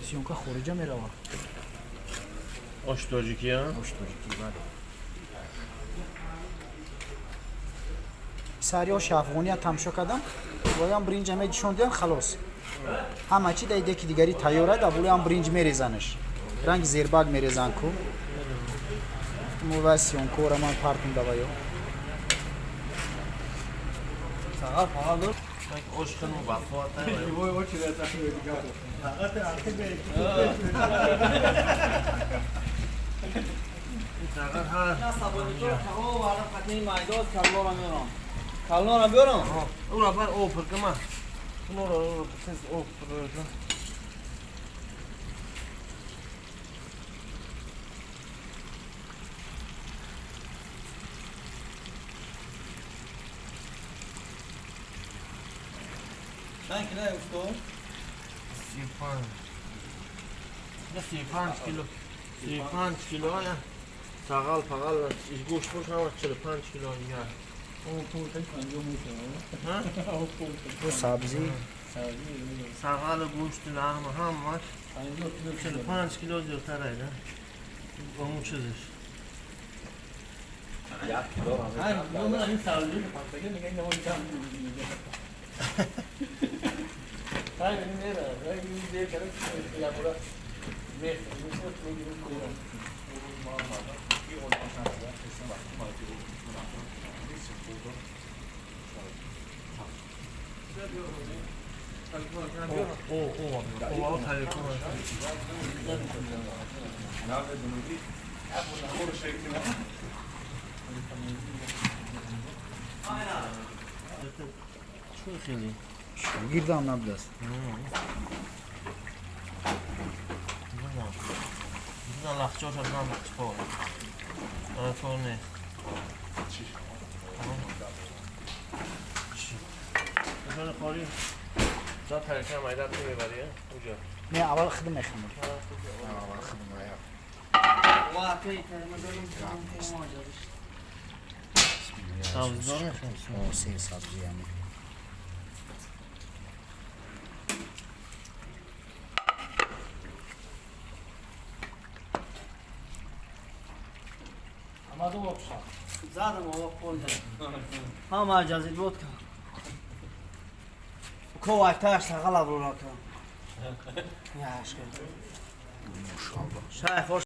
Съёмка хориҷа меравад. Ош тоҷикӣ, а? Ош тоҷикӣ, бале. Сари оши афғония тамошо кардам, воям бринҷа медишондиям, халос. Ҳама чи дар деки дигари тайёра, дар болоям бринҷ мерезанаш. Ранги зербак мерезан ку. Мо ва съёмкора ман партум даваё. Ош хеле бақувват. Калнора биёрам. Ура бар об пур кама. Ура тез об пур кун. Чанд кило усто? 35. 35 кило. 35 кило. Сағал пағал гӯшт бош ҳама 45 кило дигар. Бо сабзӣ. Сағал гӯшт лаҳм ҳамаш 45 кило зиёдтар айда. Омун чизиш. О, о, Чӣ хеле? Шогирдам набудаст. На лахчош аз ман чикор. Кор нест. Нишони холи за тарика майда ту мебари, уҷа. Не, аввал хидм мехӯрам. Аввал хидм ая. Сабздор мехӯрам. О, се сабзӣ яъне. Задам ова полда. Ҳама ҷазид буд ка. Ко вайташ сағала бура ка. Яшка. Мошалло. Шай хош.